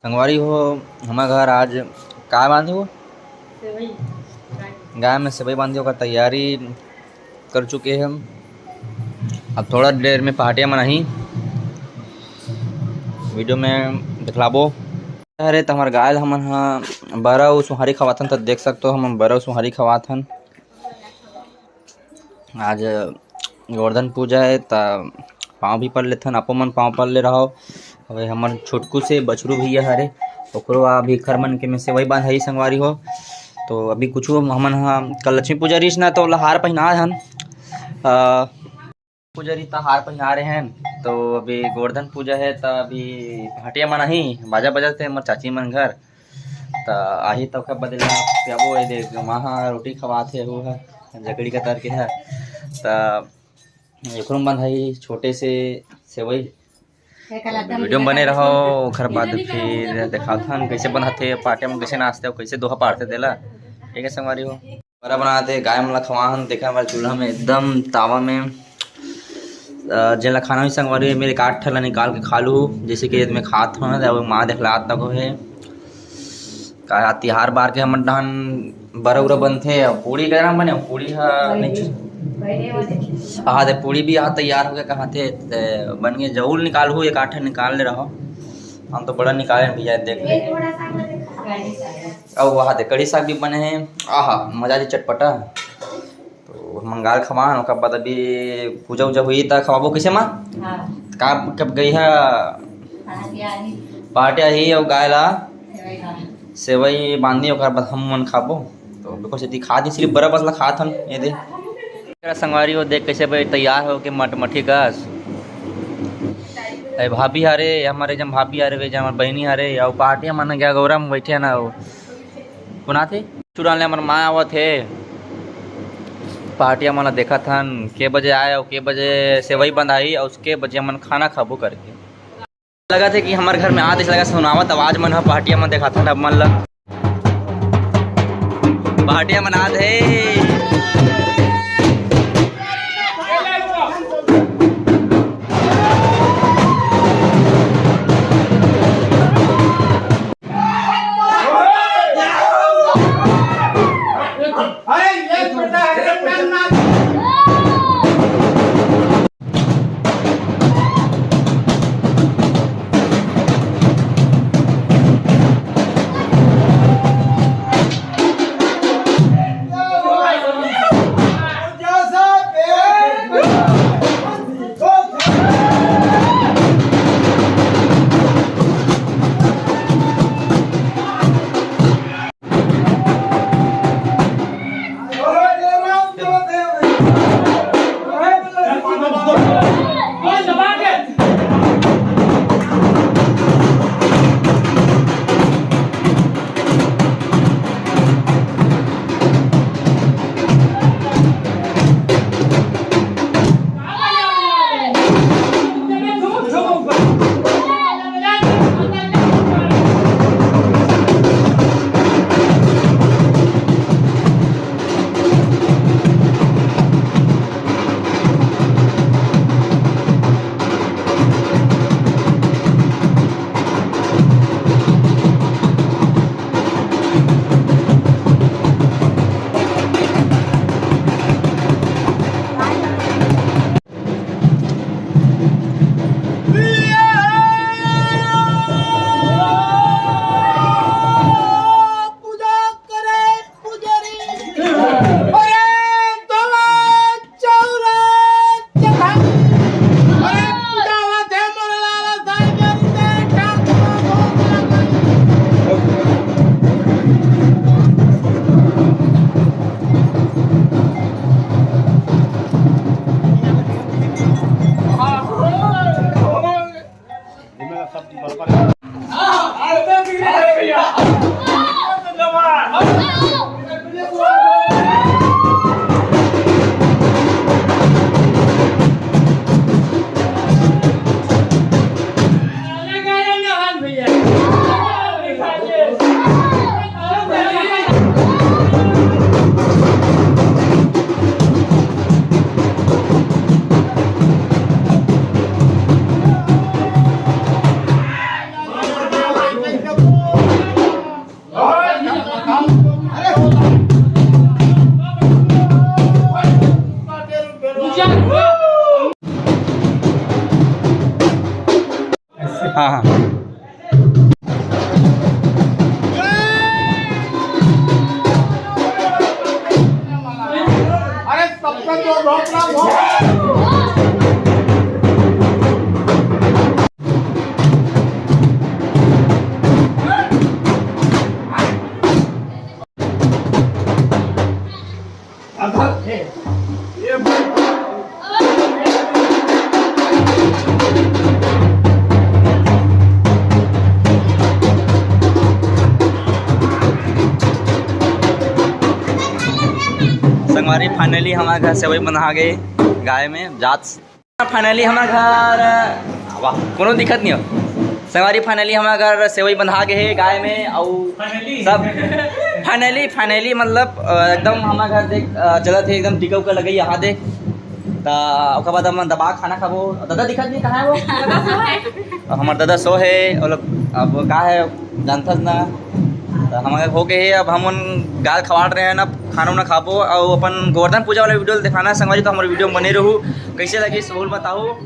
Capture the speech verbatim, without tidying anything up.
संगवारी हो, हमर घर आज का बांधे हो? सेवई। गाय में सेवई बांधे, ओकर तैयारी कर चुके हैं हम। अब थोड़ा देर में पहाटिया मन आही, वीडियो में दिखलाबो। अरे, त हमर गाय ल हमन ह बरा अउ सुहारी खवाथन, त देख सकत हो, हमन बरा अउ सुहारी खवाथन। आज गोवर्धन पूजा है, त पाँव भी पर लेथन, आपो मन पाँव पर ले रहव। अबे हमर छोटकू से बछरू भैया हरे, ओकरो अभी खर मन के में सेवई बांधई संगवारी हो। तो अभी कुछ हमन ह कल लक्ष्मी पूजा रहिस ना, तो ओला हार पहिनाए हन। अ, पूजा रहिस त हार पहिना रहे हन, तो अभी गोवर्धन पूजा है, त अभी पहाटिया मन आही, बाजा बजत हे हमर चाची मन घर। त आही त ओकर बदला पियाबो, ए दे, माँ ह रोटी खवात हे, वो ह जकड़ी कतर के ह। त एकरो मन ह छोटे से सेवई। वीडियो में बने रहो, ओकर बाद फिर दिखाथन कैसे बनाथे, पहाटिया में कैसे नाचथे, कैसे दोहा पारथे तेला। ठीक है संगवारी हो, बरा बनाते गाय मन ला खवाहन, देखा हमारे चूल्हा में एकदम तावा में अ, जेन ला खाना भी संगवारी हो, मेरे एक आध ठन ला निकाल के खा लू, जैसे कि मैं खात हूँ ना, अब माँ देखलात तक हे। का तिहार बार के हमर डहन बरा उरा बनथे, अउ पूड़ी के ना बने, पूड़ी ह नहीं छु-, हाँ, ते पूड़ी भी यहाँ तैयार हो गया, कहाँ थे, ते बन गए, जरूर निकाल हूँ, एक आध ठन निकाल ले रहो। हम तो बड़ा निकाले भैया, देख ले। अउ वहाँ ते कढ़ी साग भी बने हैं, आहा, मजा जी चटपटा। तो मंगाल खवान, ओकर बाद अभी पूजा उजा हुई त खवाबो कैसे माँ? हाँ। का कब गई है? पहाटिया ही। पहाटिया ही अउ गाय ला सेवई बांधी, ओकर बाद हम मन खाबो। तो बिल्कुल सीधी खा दी, सिर्फ बरा बस ला खात हन, ये दे। एकरा संगवारी हो, देख कैसे भाई तैयार हो के मटमठी कस। ए भाभी हरे, हमारे जम भाभी हरे, वे जम हमार बहिनी हरे, अउ पहाटिया मन गया गौरम बैठे ना हो। कोन आथे? चुरान ले हमर माँ आवत हे। पहाटिया मन ला देखत हन, के बजे आए अउ के बजे सेवई बंधाई अउ के बजे हमन खाना खाबो करके। लगत हे कि हमर घर में आत, लगा सुनावत आवाज मन ह, पहाटिया मन देखात हन अब मन ला। पहाटिया मन आत हे। संगवारी, finally हमर घर सेवई बंधा गे गाय में जात। Finally हमर घर, वाह, कोनो दिक्कत नहीं हो। संगवारी, finally हमर घर सेवई बंधा गे हे गाय में, अउ सब finally, finally मतलब, अ, एकदम हमर घर देख, अ, चलत हे, एकदम टीका उका लगई, यहाँ देख। त ओकर बाद हमन दबा खाना खाबो। दादा दिखत नहीं, कहाँ है वो? अब हमर दादा सो हे, और अब का है, जानथस ना। त हमर हो गे हे, अब हमन गाय ल खवात रहे हैं ना, खाना उना खाबो, और अपन गोवर्धन पूजा वाला video दिखाना संगवारी, तो हमर video में बने रहू। कैसे लगी सहूल बताओ।